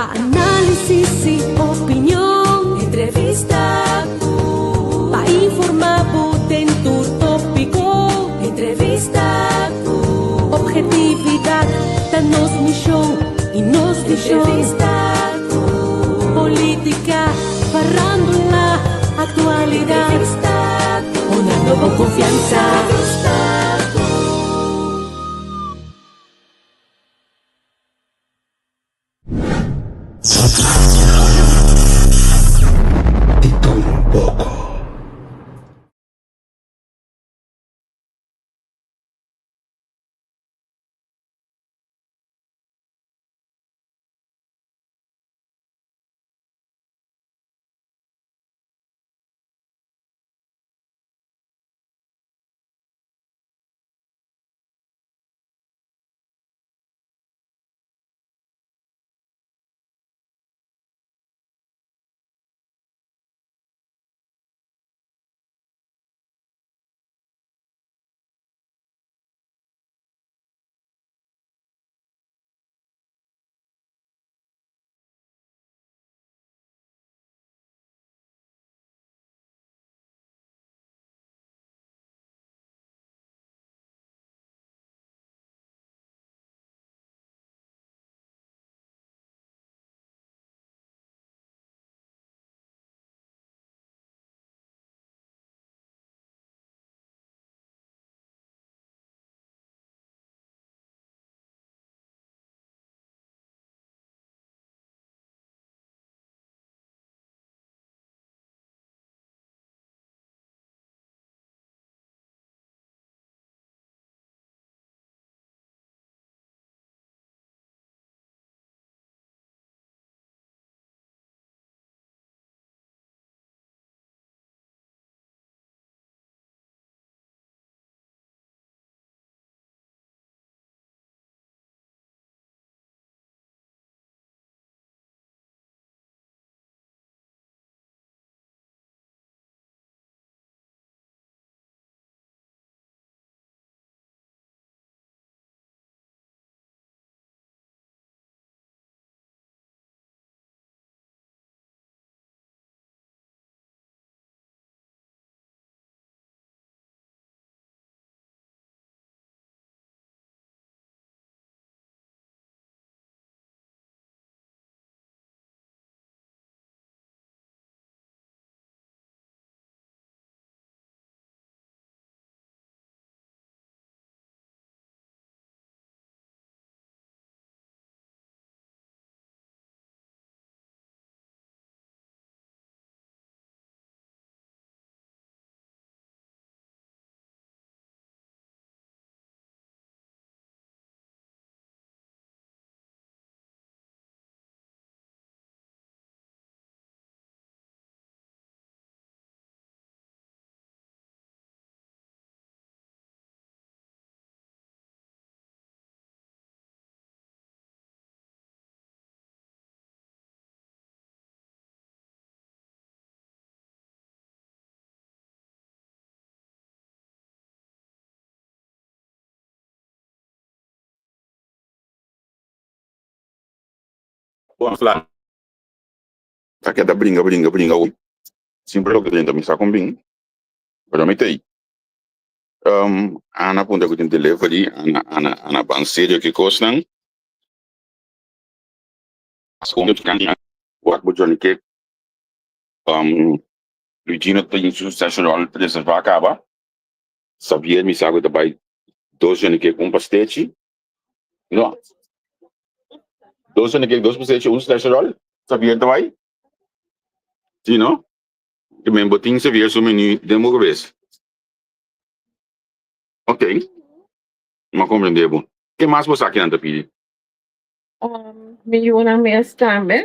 Pa análisis i opinion. Entrevista ku. Pa informá bo den tur tópiko. Entrevista ku. Objetividat ta nos mishon i nos vishon. Entrevista ku. Polítika, farándula, aktualidat. Entrevista ku. Honrando bo konfiansa. Entrevista ku. Di tur un poko. Bon fla ta keda bringa bringa bringa ui simple loke drenta mi sa kon bin pero mi ta ei Ana punta ku tin delivery Ana Ana Ana ban serio ki kosnan wak bo Johnny cake Luigino tin su session roll reserva kaba Xavier mi sa ku ta bai dos Johnny cake un pastechi No. Dos Johnny cake, dos pastechi, un session roll. Xavier ta bai? Si no? Te men bo tin Xavier su menu den bo cabes. Ok. M'a comprende bo. Ke mas bo sa kinan ta pidi? Mi yunan mes tambe.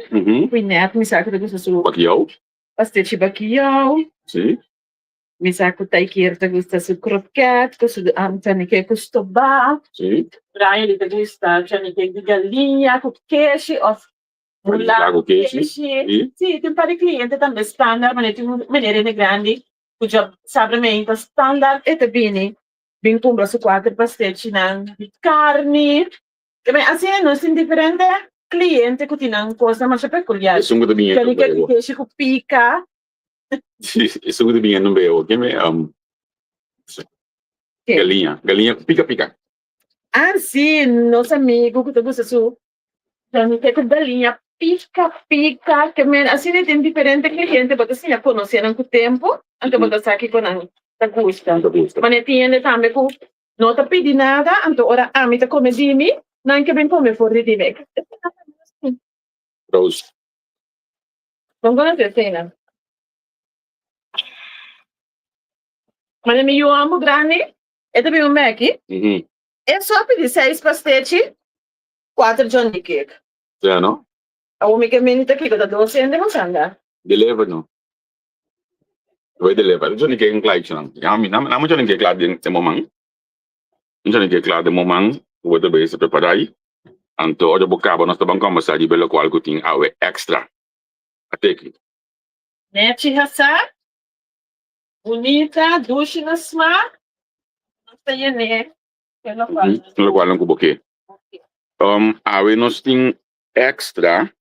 Quinette mi sa ku ta gusta su. Bakiyou. Pastechi bakiyou. Si. Mi sa ku Taikier ta gusta su kroket ku su chaniké ku stobá. Sí. Brian li ta gusta chaniké di galiña ku keshi òf mulá ku keshi. Sí. Sí, tin un par di kliente tambe standaard, manera tin un meneer hende grandi ku dja sabra mei ta standaard e ta bini bin kumpra su kuater pastechinan di karni. Asina nos tin diferente. cliente cu tin nan cosnan masha peculiar. Esun cu ta bin Johnny cake cu keshi cu pica. Si, esun cu ta bin en beo. Ken me galiña, galiña cu pica pica. Ah si, nos amigo cu ta gusta su Johnny cake cu galiña pica pica. Ke men asina tin diferente cliente bo ta siña conoce nan cu tempo, anto bo ta sa kico nan ta gusta. Mane tin hende tambe cu No ta pidi nada, anto ora ami ta come di mi, nan ke bin come for di di mi. Rose. Bon conoce eseinan. Mane mi yu homber grandi, e ta bin un meki, e so a pidi seis pastechi, cuater johnny cake. Ya no? Awor mi ke meni ta kiko ta dos hende bo sa anda. Deliver no. Bai deliver. Johnny cake kla ichi nan. Ya mi na Johnny cake kla den moman. Johnny cake kla den moman. Bo ta bezig prepara ai. Anto ora bo kaba nos ta ban kombersa riba lokual ku tin awe extra. Ateki. Nechi hasá, bunita, dushi na smak. Nos ta yen'é ku e lokual. Lokualnan ku bo ke. Awe nos tin extra.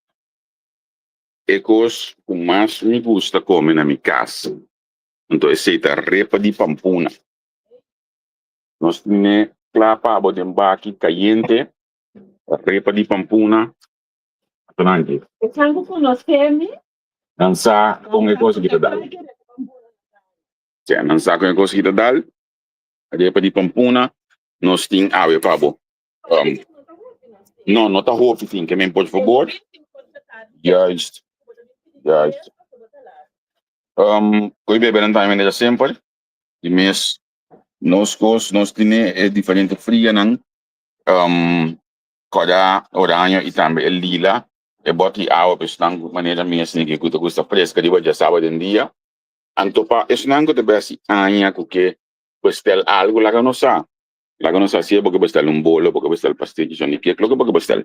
E kos ku mas mi gusta kome na mi kas, anto esei ta repa di pampuna. Nos tine kla pa bo den baki kayente, repa di pampuna. Atananki. Esnan ku konosé mi. Nan sa kon e kos aki ta dal. Nan sa kon e kos aki ta dal. Repa di pampuna nos tin awe pa bo. No, no ta hopi tin ke men por fabor. Juist, juist. Koe bebe nan tambe manera semper. Di mes nos kos nos tene e diferente frianan. Kòrá, oraño i tambe e lila. E bòt di awa pa esnan ku manera mes ni ke ku ta gusta freska riba djasaba den dia. Anto pa esnan ku ta besi aña ku ke bestel algu laga nos sa. Laga nos sa si e bo ke bestel un bolo, bo ke bestel pastechi, son di kek, loke bo ke bestel.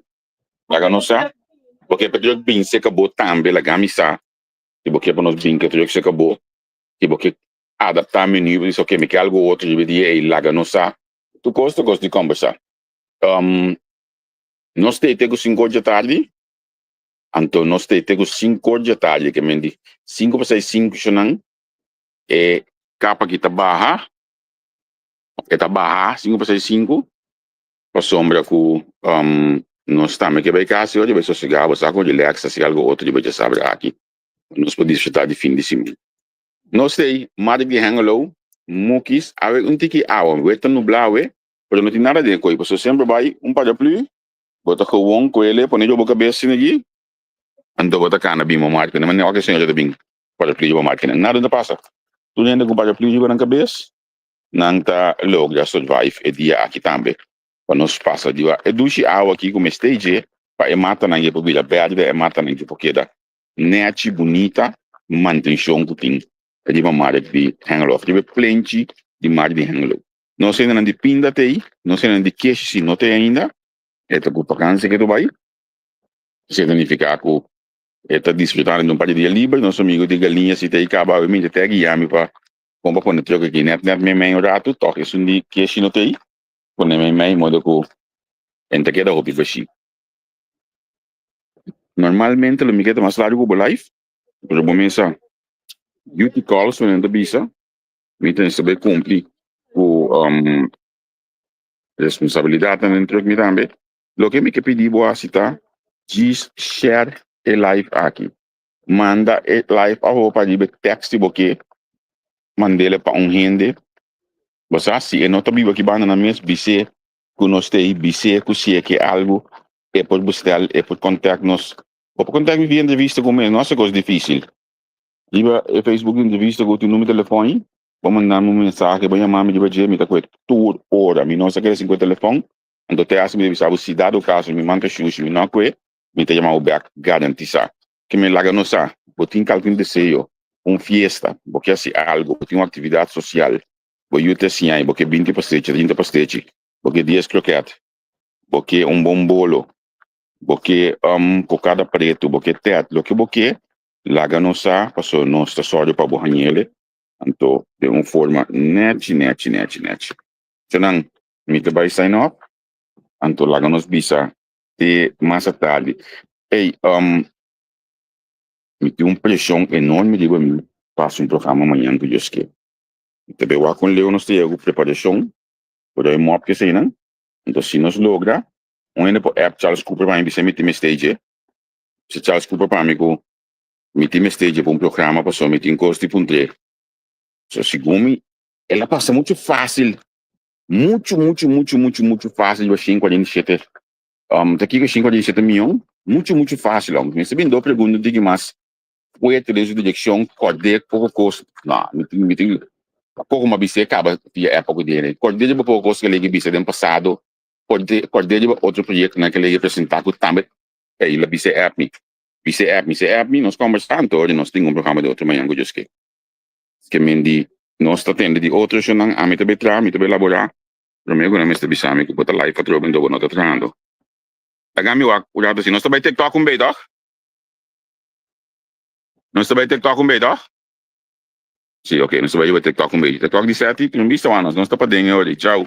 Laga nos sa. Bo ke pa truck bin seka bo tambe, laga mi sa. Si bo ke pa nos bin ke truck seka bo, si bo ke adapta menu, bo bisa oke mi ke algo otro riba e dia ei, laga nos sa. Tur kos ta kos di kombersa. Nos ta te ku sinku or dje tardi, anto nos ta te ku sinku or dje tardi, ke men di sinku pasai sinku shonan e kapa ki ta baha. E ta baha 5 pa 6 5 pasobra ku nos tambe ke bai kas i ora bai sosegá bo sa ku relax hasi algu otro riba djasabra aki pa nos por disfrutá di fin di siman. Nos t'ei Mark di Hengelo, Mukis, awe un tiki awa, wer ta nublá awe, pero no tin nada den e koi pasobra semper bai un paraplu, bo ta gewon kuele pone riba bo kabes asina aki, anto bo ta kana bin bo marka. Na manera oke señora ta bin paraplu riba marka nan, nada no ta pasa. Tur hende ku paraplu riba nan kabes nan ta logra survive e dia aki tambe pa nos pasa riba e dushi awa aki ku mester dje pa e matanan ke por bira berde, e matanan ke por keda nechi, bunita, mantenshon ku tin riba mark di Hengelo of riba e plenchi di mark di Hengelo. Nos hendenan di pinda ta ei, nos hendenan di keshi si no ta ei ainda, e ta ku vakansia ke ta bai, esei ta nifiká ku e ta disfrutando di un par di dia liber. Nos amigo di galiña si ta ei kaba awe minta te guia mi pa Kon pa pone truck aki net net mei mei un ratu tok esun di keshi no tei pone mei mei modo ku en ta keda hopi bashí. Normalmente lo mi keda mas largu ku bo life pero bo mesa duty calls ku nan ta bisa mi ta mester bai kumpli ku responsabilidatnan den truck mi tambe. Loke mi ke pidi bo hasi ta djis share e life aki. Manda e live awo pa riba e text di bo ke mandele pa un hende. Bo sa si e no ta biba aki banda nan mes bis'é ku nos ta ei, bis'é ku si e ke algu e por bestel, e por contact nos. Bo por contact mi via entrevista ku mi, no hasi kos difisil. Riba e Facebook di entrevista ku tin numero di telefon ei, bo manda mi un mensahe, bo yama mi riba dje, mi ta ku e tur ora. Mi no sa keda sin ku e telefon, anto te hasta mi ta bisa bo si dado kaso mi manka shushi mi no ku e, Mi ta yama bo bek garantisa ke mi laga nos sa bo tin kalkun deseo, un fiesta, bo ke hasi algo, bo tin un aktividat sosial, bo yu ta siña i bo ke binti pastechi, trinta pastechi, bo ke dies kroket, bo ke un bon bolo, bo ke kokada pretu, bo ke tèt, loke bo ke laga nos sa paso nos ta sòru pa bo hañ'ele anto den un forma nèchi nèchi nèchi nèchi. Djonan mi ta bai sign up anto laga nos bisa. Te mas atardi. Ey, um, mi tin un preshon enorme riba mi pa hasi un programa mañan ku Dios ke. Mi ta bay wak kon leu nos ta yega ku preparashon, por e mòp keseinan. Enton si nos logra, un hende por app Charles Cooper pa mi bisa mi tin mester dje. Bisa Charles Cooper pa mi ku mi tin mester dje pa un programa pasobra mi tin kos di puntr'é. So segun mi el a pasa muchu fásil, muchu muchu muchu muchu muchu fásil riba 147 um ta kiko 147 mion? Muchu muchu fásil om. Mester bin do pregunta un tiki mas fuerte den su direkshon, kòrd'é poko kos, no mi tin mi tin poko m'a bis'é kaba via app ku dene. Kòrd'é riba poko kos ku el a bisa den pasado, kòrd'é kòrd'é riba otro proyektonan ku el a presentá ku tambe el a bis'é app mi, bis'é app mi, bis'é app mi, nos kòmbersá anto ora nos tin un programa di otro mañan ku Dios ke. Ke men di nos ta tende di otro shonnan, ami ta bay traha, mi ta bay laborá, promé ku nan mester bisa mi ku bo ta live atrobe anto bo no ta trahando. Laga mi wak un rato si nos ta bay TikTok un bay tòg? Nos ta bay TikTok un bay tòg? Si, ok, nos ta bay riba TikTok un bay. TikTok di seti, tin un bista wan nos, nos ta paden e ora ei. Chau.